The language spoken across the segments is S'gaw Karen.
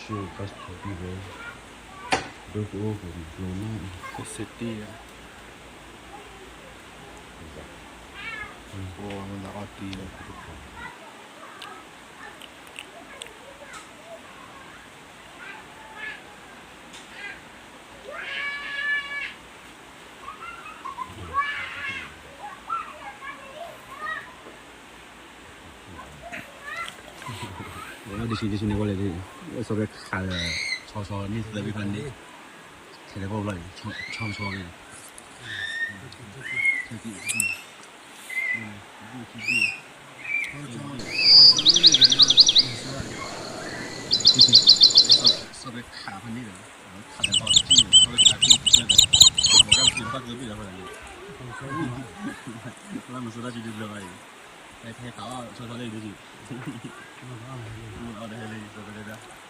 ကစၢ်တံၢ်ဝဲ, ဒိၣ်တအိၣ်ကမၤလိနီၢ်, ကစၢ်တံၢ်ဧါ, အိၣ်မၤအီၣ်တံၢ်လီၤ. ဒ်ဆံဒ်ဆံန့ၣ်ဝဲလဲၣ်, ဝဲစီၤပ့ခးဒီး ဆီဆီန့ၣ်သၢဘ့ၣ်ဖဲန့ၣ်, ထဲလဲၣ်ပီၣ်ဘျီအံၤ, ဆီဆီက့ၤ, ဆီပ့ခးဖဲန့ၣ်ဒီး, ခးဒီးထီၣ်တံၢ်, ဆီပ့ခးတံၢ်ကျဲဒီး, ဘၣ်ကသံဘၣ်ကသံဘ့ၣ်လီၤဖဲန့ၣ်, လၢမၤစၢၤတၢ်စုဒုဘျီဘၣ်အံၤ, ဟဲခးအီၣ်ဆီဆီလၢဒ်ဆံ, မ့ၢ်အီၣ်တဟဲလၢစီၤပ့ဒၣ်, ဟီၣ်က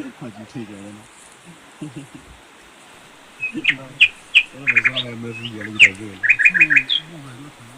ၠူထံကဲလီၤနီၤ, မ့ၢ်မၤစၢၤတၢ်မၢဖုယဲလၢယတၢ်ဂ့ၢ်လီၤ. ဒီးနီၢ်လံ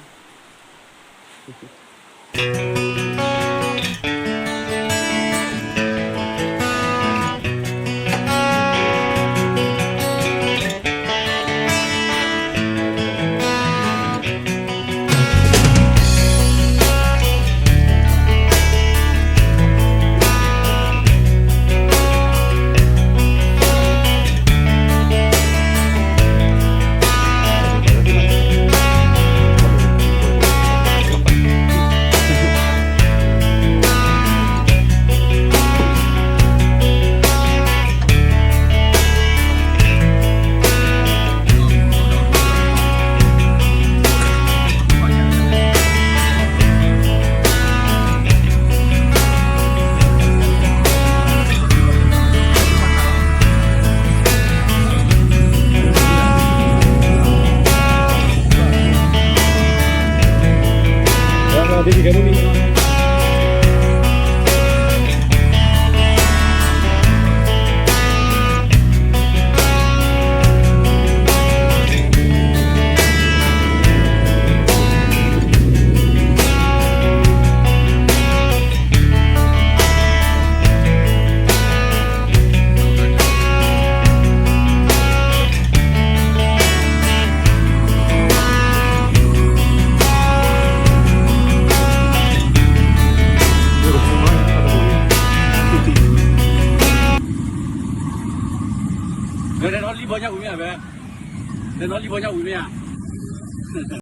ၢ်ဘီညၣ်ဝံၤမ့ၢ်ဧါ, ဒီးနီၢ်လံၢ်ဘီညၣ်ဝံၤမ့ၢ်ဧါ.